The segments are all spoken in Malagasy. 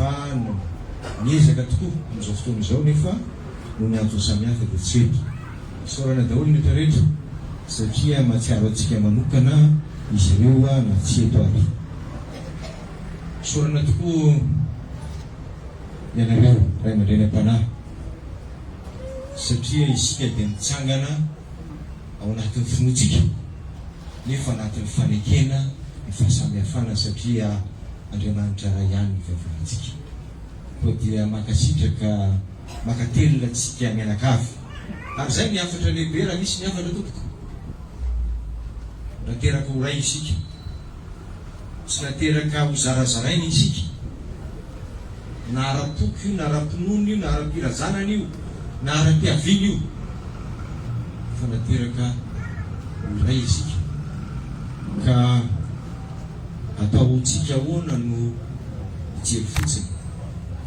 Fa miezaka tokoa amin'izao fotoana izao nefa noho ny antony samihafa dia tsy eto. Isaorana daholo ny rehetra rehetra satria mahatsiaro antsika manokana izy ireo na tsy eto ary. Isaorana tokoa ianareo ray aman-dreny am-panahy satria isika dia mitsangana ao anatin'ny finoantsika nefa anatin'ny fanekena ny fahasamihafana satria Andriamanitra Ray ihany no ivavahantsika. Koa dia mankasitraka mankatelina antsika mianakavy. Ary izay ny hafatra lehibe raha misy ny hafatra tompoko. Nateraka ho ray isika. Tsy nateraka ho zarazaraina isika. Na ara-poko io, na ara-pinoana io, na ara-pirazanana io, na ara-piaviana io. Fa nateraka ho ray isika. Ka ataontsika ahoana no hijery fotsiny?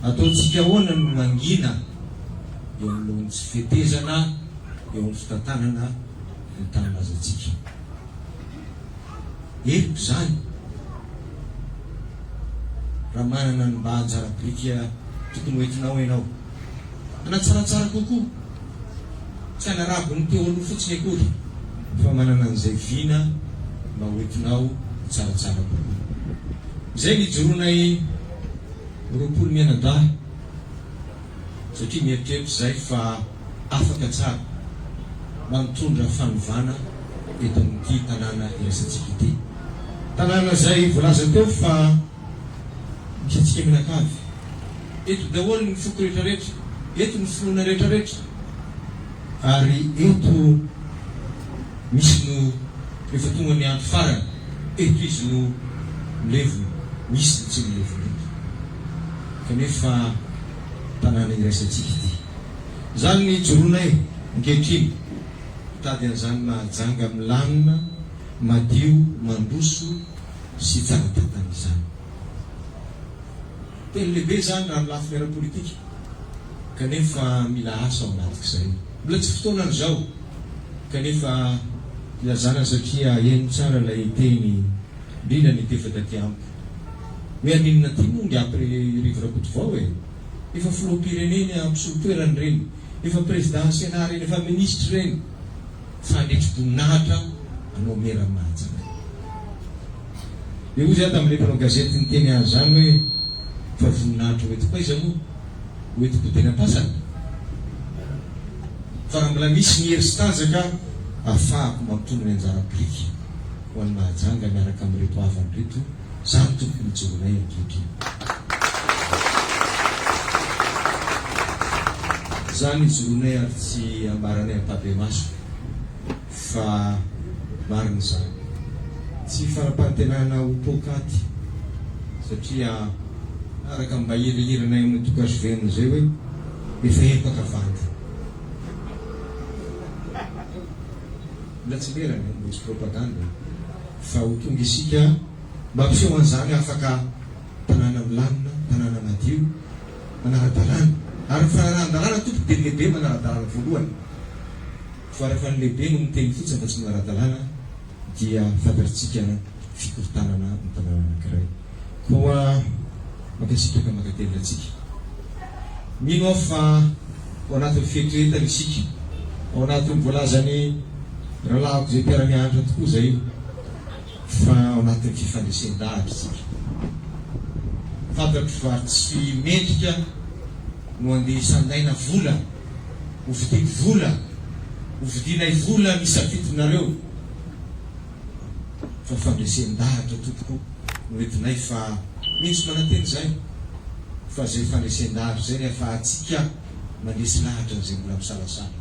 Ataontsika ahoana no hangina eo anoloan'ny tsy fetezana eo amin'ny fitantanana ny tanindrazantsika? Heloka izany raha manana ny mba anjara biriky tokony ho entinao ianao hanatsaratsara kokoa, tsy hanarabo ny teo aloha fotsiny akory fa manana an'izay vina mba ho entinao ho tsaratsara kokoa. Izay no ijoroanay 20 mianadahy. Satria mieritreritra izahay fa afaka tsara mba mitondra fanovana eto amin'ity tanàna iraisantsika ity. Tanàna izay voalaza teo fa misy antsika mianakavy. Eto daholo ny foko rehetrarehetra, eto ny finoana rehetrarehetra. Ary eto misy no rehefa tonga ny andro farany, eto izy no milevina, misy ny tsy milevina eto. Kanefa tanàna iraisantsika ity. Izany ny ijoroanay ankehitriny, mitady an'izany Mahajanga milamina, madio, mandroso sy tsara tantana izany. Teny lehibe izany raha ny lafiny ara-politika, kanefa mila asa ao ambadik'izay. Mbola tsy fotoanany izao, kanefa ilazana satria heno tsara ilay teny, indrindra ny tefa taty amiko. Hoe haninona aty moa ingahy Pre Rivo Rakotovao e? Efa filoham-pirenena mpisolo toerana ireny, efa président Sénat ireny, efa ministre ireny, fa handretri-boninahitra anao Mera Mahajanga. Dia hoy za tamin'ilay mpanao gazety niteny azy izany hoe fa voninahitra ho entiko aiza moa? Ho entiko teny am-pasana? Fa raha mbola misy ny hery sy tanjaka ahafahako mampitondra ny anjara biriky ho an'i Mahajanga miaraka amin'ireto havany ireto, izany tokony hijoronay ankehitriny. Izany ijoroanay ary tsy ambaranay ampahibemaso fa marina izany. Tsy faram-panantenana ho poakaty satria araka ny mba hirahiranay amin'ny antoko hvm izay hoe efa empaka vandy. Mbola tsy lerany e, mbola tsy propagande e, fa ho tonga isika mba hampiseho an'izany afaka tanàna milamina, tanàna madio, manara-dalàna. Ary ny fanarahan-dalàna tompoko dia ny lehibe manara-dalàna voalohany. Fa rehefa ny lehibe no miteny fotsiny fa tsy manara-dalàna dia fantatritsika fikorontanana ny tanàna anankiray. Koa mankasitraka mankatelina antsika. Mino aho fa ao anatin'ny fieritreretana isika, ao anatin'ny voalazan'ny rahalahiko izay mpiara-mianatra tokoa izay io, fa ao anatin'ny fifandresen-dahatra isika. Fantatro fa tsy mendrika no andeha hisandaina vola, hovidiako vola, hovidianay vola ny safidinareo, fa fandresen-dahatra tompoko no entinay fa mino sy manantena izahay fa izay fandresen-dahatra izay ny afahantsika mandresy lahatra an'izay mbola misalasala.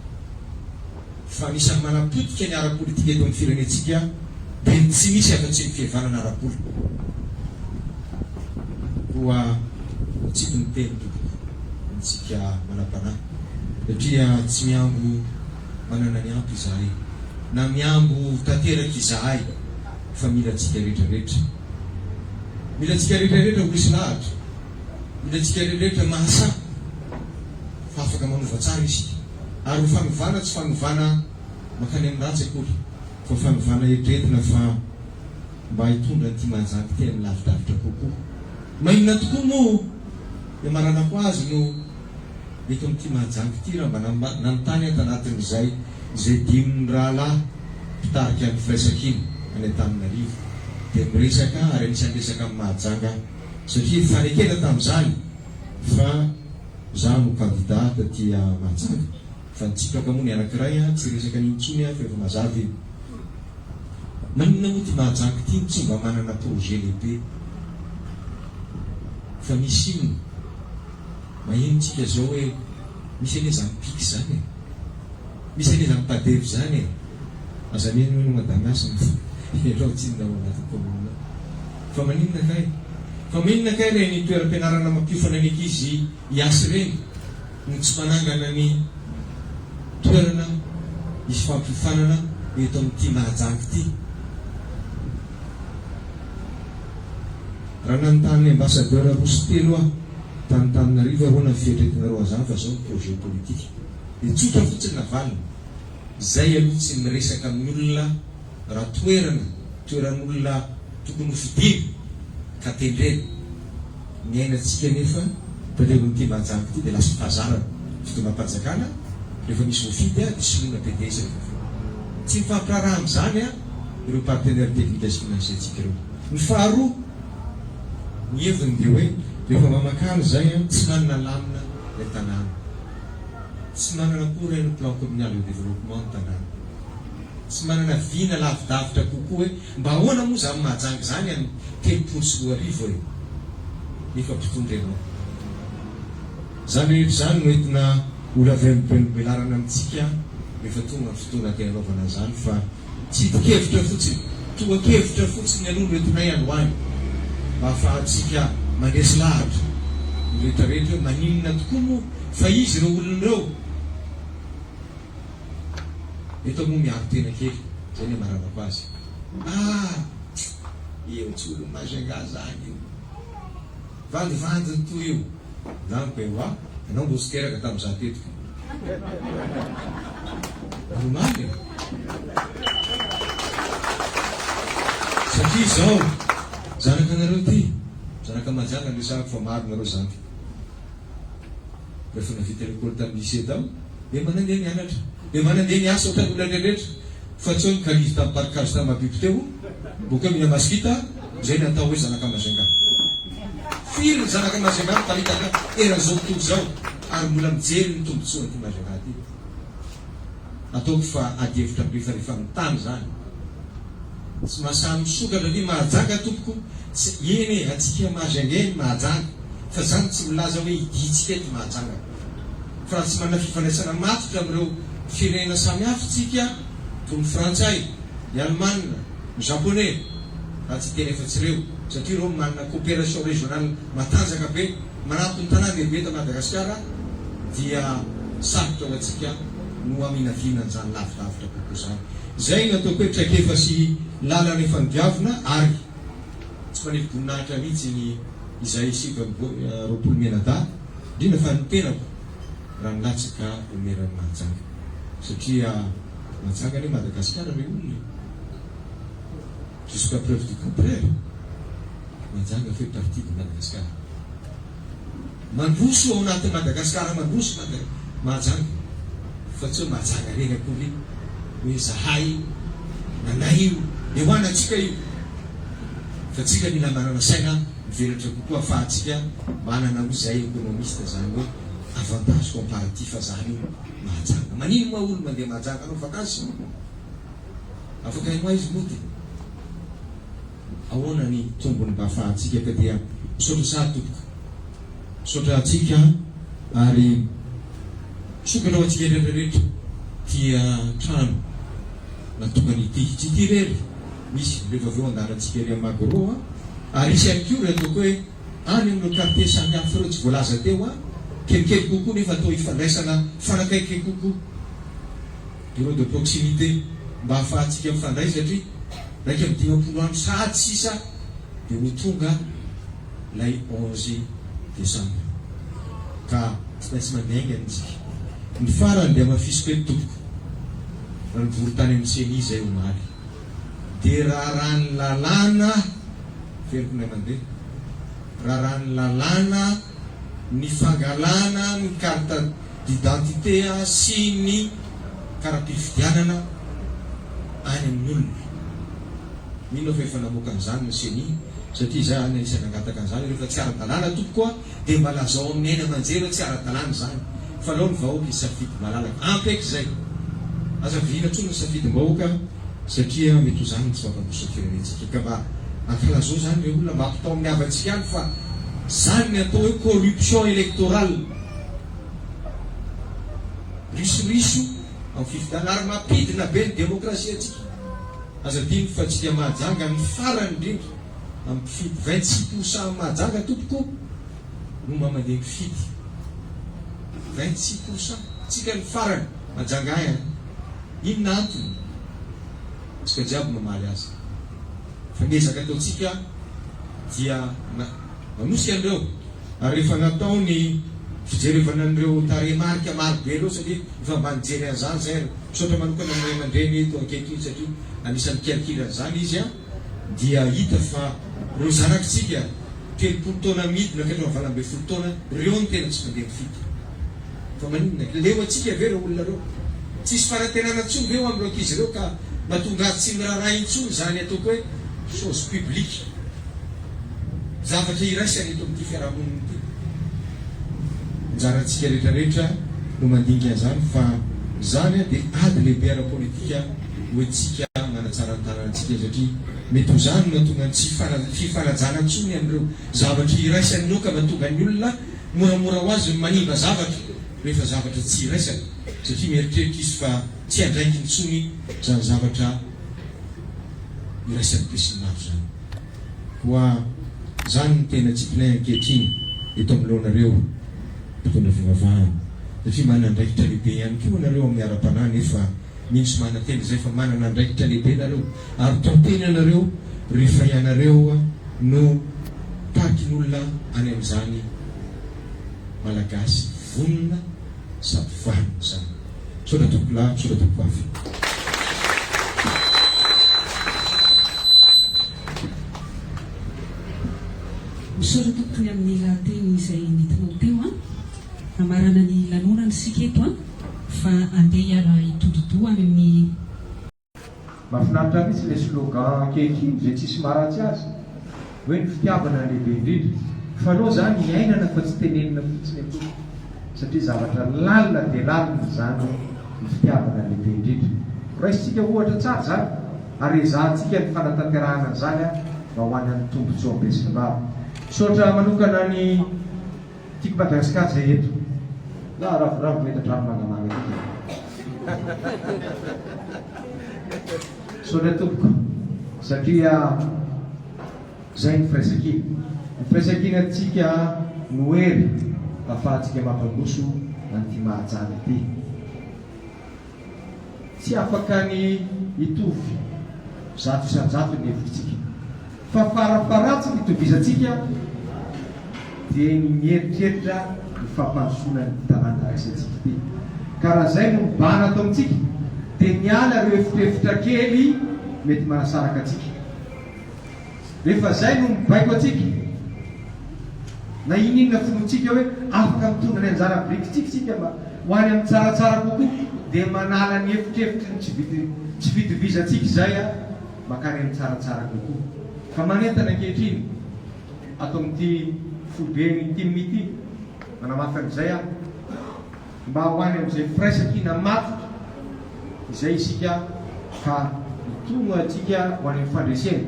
Fa anisan'ny manapotika ny ara-politika eto amin'ny firenentsika dia ny tsy misy afa-tsy ny fihavanana ara-bola. Koa atsipy ny teny tompoko amintsika manam-panahy satria tsy mihambo manana ny ampy izahay na mihambo tanteraka izahay fa mila antsika rehetra rehetra. Mila antsika rehetra rehetra ho resy lahatra. Mila antsika rehetra rehetra mahasahy fa afaka manova tsara isika. Ary ho fanovana tsy fanovana mankany amin'ny ratsy akory fa fanovana eritreretina fa mba hitondra an'ity Mahajanga ity amin'ny lavidavitra kokoa. Maninona tokoa moa? Ny hamaranako azy no eto amin'ity Mahajanga ity raha mba nanontany aho tanatin'izay izay dimin'ny rahalahy mpitarika ny firaisankina any Antananarivo dia miresaka ary anisan'ny resaka amin'i Mahajanga aho satria nifanekena tamin'izany fa za no candidat taty Mahajanga fa nitsipaka moa ny anankiray tsy resaka an'iny intsony aho fa efa mazava iny. Maninona moa ty Mahajanga ity no tsy mba manana projet lehibe? Fa misy inona? Maheno tsika zao hoe misy anie zany pic zany e! Misy anie zany padev zany e! Aza mino hono madame Hasina fa ianao tsinona ao anatin'ny commune ao. Fa maninona kay? Fa maninona kay ireny toeram-pianarana mampiofana ny ankizy hiasa ireny no tsy manangana ny toerana misy fampiofanana eto amin'ity Mahajanga ity? Raha nanontany ambassadeur 2 sy 3 aho tany Antananarivo ahoana ny fieritreretanareo an'izany fa zao ny projet politique dia tsotra fotsiny navaliny, zay aloha tsy miresaka amin'ny olona raha toerana toeran'olona tokony ho fidiana ka tendrena. Ny ainantsika anefa tandrevon'ity Mahajanga ity dia lasa fahazarana. Fitondram-panjakana rehefa misy voafidy dia soloina PDS rehefa avy eo. Tsy mifampiraharaha amin'izany ireo partenaires techniques sy financiers ntsika ireo. Ny faharoa, ny heviny dia hoe rehefa mba mankany izay tsy manana lamina ilay tanàna. Tsy manana koa ireny plan communal de développement ny tanàna. Tsy manana vina lavidavitra kokoa hoe mba ahoana moa izany Mahajanga izany amin'ny 2030 e? Nefa mpitondra ianao. Izany rehetra izany no entina ho lavelom-belobelarana amintsika rehefa tonga ny fotoana te hanaovana an'izany fa tsy hidi-kevitra fotsiny, tohan-kevitra fotsiny aloha no entinay androany mba hahafahantsika mandresy lahatra ny rehetra rehetra hoe maninona tokoa moa fa izy ireo olona ireo. Eto moa miaro tena kely, zay ny amaranako azy. Ah! Io tsy olon'i Majunga zany io. Vandivandiny toy io. Laniko e oa, ianao mbo tsy teraka tamin'izaho teto ka. Normal e. Satria izao, zanaka anareo ity, zanaka Majunga no resahako fa maro nareo zandriko. Rehefa navita l'école tamin'ny lycée tao dia mba nandeha nianatra, dia mba nandeha niasa ohatran'ny olona rehetra fa tsy hoe nikalizy tamin'ny parcage tamin'ny Mahabibo teo, bokeo mila masikita, izay ny atao hoe zanaka Majunga. Firy ny zanaka Majunga miparitaka eran'izao tontolo izao ary mbola mijery ny tombotsoan'ity Majunga ity. Ataoko fa adihevitra mirefarefa amin'ny tany izany. Tsy mahasahy misokatra aty Mahajanga tompoko, tsy, eny e, antsika Majunga ny Mahajanga, fa zany tsy milaza hoe hidintsika eto Mahajanga. Fa raha tsy manana fifandraisana matotra amin'ireo firenena samihafa isika, toy ny Frantsay, ny Alemana, ny Japoney, raha tsy hiteny afa-tsy ireo, satria ireo manana coopération régionale matanjaka be, manampy ny tanàn-dehibe eto Madagasikara, dia sarotra ho antsika no haminavina an'izany lavidavitra kokoa izany. Izay no ataoko hoe traikefa sy lalana efa nodiavina ary tsy manefy boninahitra mihitsy ny izay 29 mianadahy, indrindra fa ny tenako raha nilatsaka ho meran'i Mahajanga. Satria Mahajanga anie Madagasikara re olona e! Jusqu'à preuve du contraire, Mahajanga fait partie de Madagascar. Mandroso ao anatin'i Madagasikara mandroso Mada Mahajanga fa tsy hoe Mahajanga irery akory hoe zahay nanay io dia ho anantsika io fa tsika mila manana saina mivelatra kokoa afahantsika manana hoy zahay economiste zany hoe avantage comparatif zany io Mahajanga manino moa olo mandeha Mahajanga hanao vakansy afaka haino aiza mody Ahoana ny tombony mba afahantsika ka dia misaotra sahady tompoko. Misaotra antsika ary misokatra ho antsika rehetra rehetra tia trano natokana ity. Tsy ity irery, misy rehefa avy eo andalantsika ery amin'ny Magro ary hisy ihany koa ireo ataoko hoe any amin'ireo quartier samihafa ireo tsy voalaza teo kelikely kokoa nefa atao ifandraisana mifanakaiky kokoa. Bureau de proximité mba ahafahantsika mifandray satria 51 andro sahady sisa dia ho tonga ilay 11 décembre ka tsy maintsy mandeha haingana isika. Ny farany dia hamafisiko eto tompoko, raha nivory tany amin'ny ceni izay omaly dia raharahan'ny lalàna, averiko indray mandeha, raharahan'ny lalàna. ny fangalana ny carte d'identité sy ny kara-pifidianana any amin'ny olona. Mino aho fa efa namoaka an'izany ny ceni satria izaho anisan'ny nangataka an'izany rehefa tsy ara-dalàna tompoko a dia mba lazao amin'ny haino aman-jery hoe tsy ara-dalàna izany fa aleo ny vahoaka hisafidy malalaka. Ampy eky izay. Aza vihina intsony ny safidim-bahoaka satria mety ho izany ny tsy fampandroso ny firenentsika. Ka mba ankalazao izany ireo olona mba ampitao amin'ny havantsika any fa izany ny atao hoe corruption électorale. Risoriso amin'ny fifidianana ary mampidina be ny demokrasiantsika. Aza adino fa tsika Mahajanga ny farany indrindra amin'ny mpifidy, 26 pour cent amin'ny Mahajanga tompoko no mba mandeha mifidy, 26 pour cent, tsika ny farany, Mahajanga un an, inona antony? Tsika jiaby mamaly azy, fa ny ezaka ataontsika dia manosika an'ireo. Ary rehefa natao ny fijerevana an'ireo tarehimarika maro be ireo satria efa mba nijery an'izany izay ary misaotra manokana ny ray aman-dreny eto ankehitriny satria anisan'ny nikirakira an'izany izy dia hita fa ireo zanakitsika 30 taona midina ka hatramin'ny 18 taona ireo no tena tsy mandeha mifidy. Fa maninona? Leo antsika ve ireo olona ireo? Tsisy fanantenana intsony ve ho amin'ireo ankizy ireo ka mahatonga azy tsy miraharaha intsony izany ataoko hoe chose publique, zavatra iraisana eto amin'ity fiarahamonina ity? Anjarantsika rehetra rehetra no mandinika an'izany fa izany dia ady lehibe ara-politika ho antsika manatsara ny tanànantsika satria mety ho izany no mahatonga ny tsy fifanajana intsony amin'ireo zavatra iraisana ireo ka mahatonga ny olona Moramora ho azy ny manimba zavatra rehefa zavatra tsy iraisana satria mieritreritra izy fa tsy andraikiny intsony izany zavatra iraisan'ny besinimaro izany. Koa izany no tena tsipinay ankehitriny eto anoloanareo mpitondra fivavahana satria manana andraikitra lehibe ihany koa ianareo amin'ny ara-panahy nefa mino sy manantena izay fa manana andraikitra lehibe nareo ary to teny anareo rehefa ianareo no tarikin'olona any amin'izany Malagasy vonona sady vanona izany. Misaotra tompokolahy, misaotra tompokovavy. Misaotra tompoko ny amin'ny lahateny izay nentinao teo an. Hamarana ny lanonana isika eto an, fa andeha hiara hitodi-doha any amin'ny. Mahafinaritra mihitsy ilay slogan ankehitriny izay tsisy maharatsy azy hoe ny fitiavana lehibe indrindra. Fa aleo izany iainana fa tsy tenenina fotsiny akory satria zavatra lalina dia lalina izany ny fitiavana lehibe indrindra. Raisintsika ohatra tsara izany ary ezahantsika ny fanatanterahana an'izany mba ho any amin'ny tombotsoa besinimaro. Misaotra manokana ny Tiako Madagascar zay eto. La ravoravo mahita trano mangamanga ty. Misaotra tompoko satria zay ny firaisankina. Ny firaisankina tsika no hery afahantsika mampandroso an'ity Mahajanga ity. Tsy afaka ny hitovy 100% ny hevitritsika. Fa farafaharatsiny itovizantsika dia ny mieritreritra ny fampandrosoana an'ity tanàna raisintsika ity. Ka raha izay no mibahana ato amintsika dia miala ireo efitrefitra kely mety manasaraka antsika. Rehefa izay no mibaiko antsika, na inon'inona finoantsika hoe afaka mitondra ny anjara birikintsika isika mba ho any amin'ny tsaratsara kokoa, dia manala ny efitrefitry ny tsy fitovizantsika izay mankany amin'ny tsaratsara kokoa. Ka manentana ankehitriny ato amin'ity foiben'ny tim ity, manamafy an'izay aho, mba ho any amin'izay firaisankina matotra izay isika ka hitonga antsika ho any amin'ny fandresena.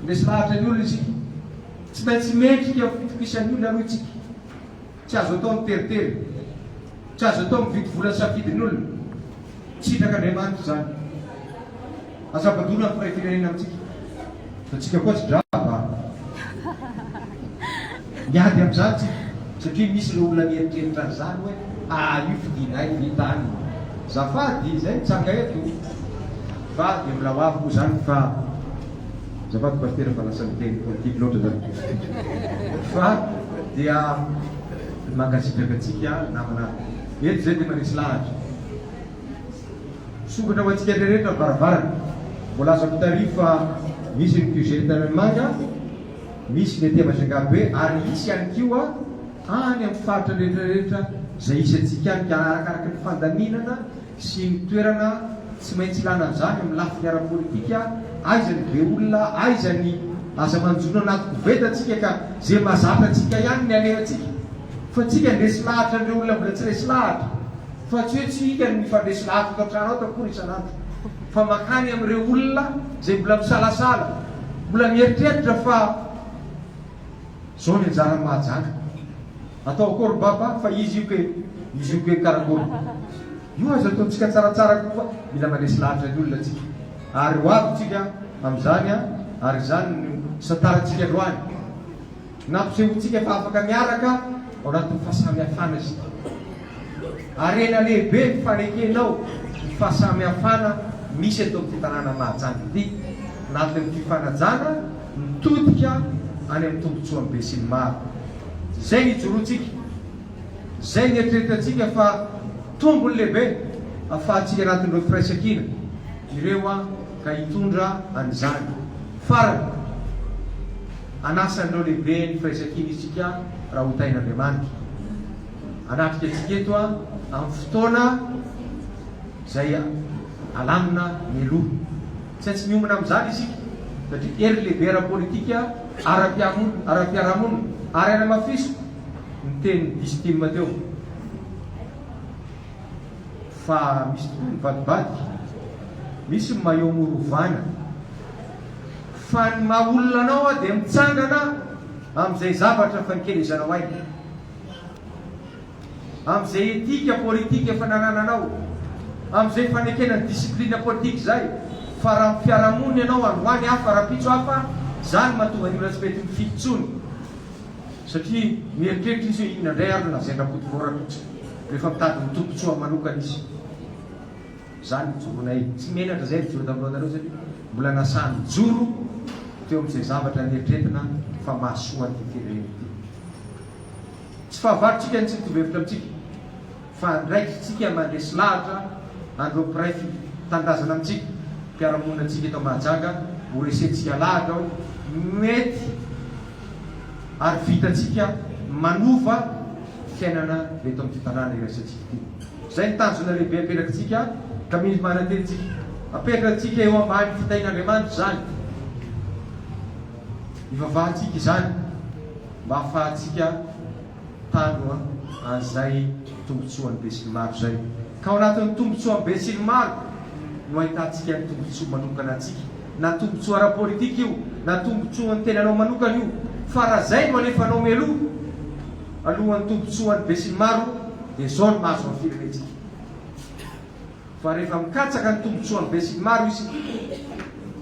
Resy lahatra ny olona isika. Tsy maintsy mendrika ny fitokisan'ny olona aloha isika. Tsy azo atao ny teritery. Tsy azo atao mividy vola ny safidin'ny olona. Tsy sitrak'Andriamanitra izany. Aza ampadoana ny mpiray firenena amintsika. Fa tsika koa tsy draba a. Miady amin'izany tsika satria misy ireo olona mieritreritra an'izany hoe aa io fidinay vita any. Zafady izay mitsanga eto fa dia mbola ho avy moa izany fa azafady pasitera fa lasa miteny politique loatra zany fa dia mankasitraka antsika namana eto izay dia manisy lahatra. Misokatra ho antsika rehetra ny varavarana. Voalazako tary fa misy ny QG Tananimanga, misy ny aty Majunga be ary hisy ihany koa. any amin'ny faritra rehetra rehetra izay hisy antsika any ka arakaraka ny fandaminana sy ny toerana tsy maintsy ilana an'izany amin'ny lafiny ara-politika, aiza ny be olona, aiza ny aza manjono anaty koveta tsika ka ze mahazatra antsika ihany ny alehantsika fa tsika handresy lahatra an'ireo olona mbola tsy resy lahatra fa tsy hoe tsy hika ny mifandresy lahatra ato an-trano ato akory isan'andro fa makany amin'ireo olona izay mbola misalasala, mbola mieritreritra fa. Zao ny anjaran'i Mahajanga. Atao akory baba fa izy io ke, izy io ke karakory. Io aza ataontsika tsaratsara koa fa mila mandresy lahatra ny olona tsika. Ary ho avy tsika amin'izany an, ary izany no santarantsika androany. Nampisehoantsika fa afaka miaraka ao anatin'ny fahasamihafana isika. Harena lehibe ny fanekenao ny fahasamihafana misy eto amin'ity tanàna Mahajanga ity, anatin'ny fifanajana mitodika any amin'ny tombontsoan'ny besinimaro. Izay ny ijoroantsika, izay ny eritreretantsika fa tombony lehibe ahafahantsika anatin'ireo firaisankina ireo ka hitondra an'izany. Farany, hanasa an'ireo lehiben'ny firaisankina isika raha hotahin'Andriamanitra. Hanatrika antsika eto amin'ny fotoana izay alamina mialoha. Tsy maintsy miomana amin'izany isika satria hery lehibe ara-politika, ara-piarahamonina ary hanamafisiko ny tenin'i Distim teo fa misy tokoa ny mivadibadika, misy ny maillot morovana fa ny maha olona anao dia mitsangana amin'izay zavatra efa nikelezanao aina. Amin'izay etika politika efa nanananao, amin'izay fanekena ny discipline politika izay, fa raha amin'ny fiarahamonina ianao androany hafa rahampitso hafa, izany no mahatonga ny olona tsy mety mifidy intsony, satria mieritreritra izy hoe inona indray ary no lazain-dRakotovao rahampitso, rehefa mitady ny tombotsoany manokana izy. Izany nijoroanay, tsy menatra izay nijoro tamin'lohanareo satria mbola nasahy nijoro teo amin'izay zavatra nieritreretina fa mahasoa an'ity firenena ity. Tsy fahavalontsika ny tsy mitovy hevitra amintsika, fa andraikitsika mandresy lahatra an'ireo mpiray tanindrazana amintsika, mpiara-monina antsika eto Mahajanga, ho resentsika lahatra hoe mety ary vitantsika manova fiainana eto amin'ity tanàna iraisantsika ity. Izay ny tanjona lehibe apetrakitsika ka mino manantena isika. Apetrakitsika eo ambany fitahian'Andriamanitra izany. Ivavahantsika izany. Mba hahafahantsika mitandro an'izay tombontsoan'ny besinimaro izay. Ka ao anatin'ny tombontsoan'ny besinimaro no ahitantsika ny tombontsoa manokana antsika. Na tombontsoa ara-politika io, na tombontsoan'ny tenanao manokana io. Fa raha izay no alefanao mialoha, alohan'ny tombontsoan'ny besinimaro, dia izao no mahazo ny firenentsika. Fa rehefa mikatsaka ny tombontsoan'ny besinimaro isika,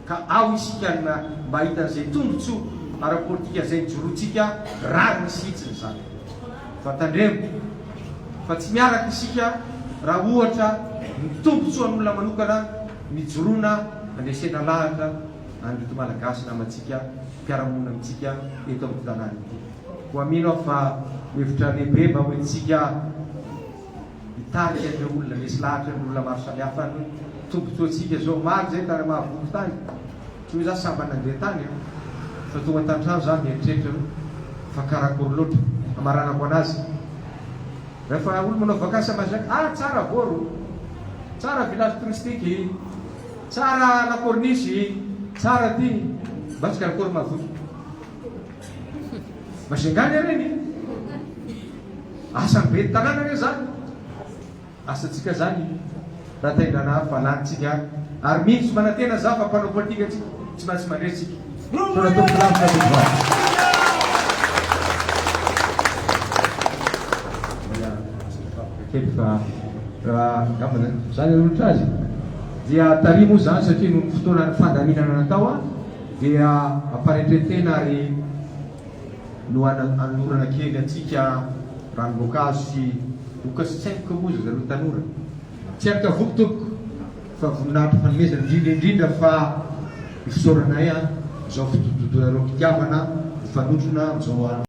ka ao isika ny mba hahita an'izay tombontsoa ara-politika izay nijoroantsika, rariny sy hitsiny izany. Fa tandremo fa tsy miaraka isika raha ohatra ny tombontsoan'olona manokana nijoroana handresena lahatra an'ireto Malagasy namantsika mpiara-monina amintsika eto amin'ity tanàna ity. Koa mino aho fa hevitra lehibe mba hoentintsika Hitarika ireo olona resy lahatra ny olona maro samihafa ny tombotsoantsika zao. Omaly zay tany Mahavoky tany, tsy hoe za sambany nandeha tany an, fa tonga tantrano za mieritreritra hoe fa karakory loatra hamaranako anazy. Rehefa olo manao vakansy a Majunga, ah tsara Voro, tsara village touristique, tsara la corniche, tsara ty, mba tsy karakory Mahavoky. Majunga anie reny. Asan'ny ben'ny tanàna anie zany, asantsika zany raha taindrana fa lanintsika ary mino sy manantena za fa mpanao politika tsika tsy maintsy mandresy tsika. Misaotra tompoko lavitra tompoko vavy. Kely fa raha angamba zany hanolotra azy dia tary moa zany satria noho ny fotoana ny fandaminana natao dia amparetretena ary no hanolorana kely antsika ranom-boankazo sy voka sy tsemboka moa zareo tanora. Tsy ankavoky tompoko fa voninahitra fanomezana indrindra indrindra fa ny fisaoranay an izao fitododonareo am-pitiavana mifanotrona amin'izao andro.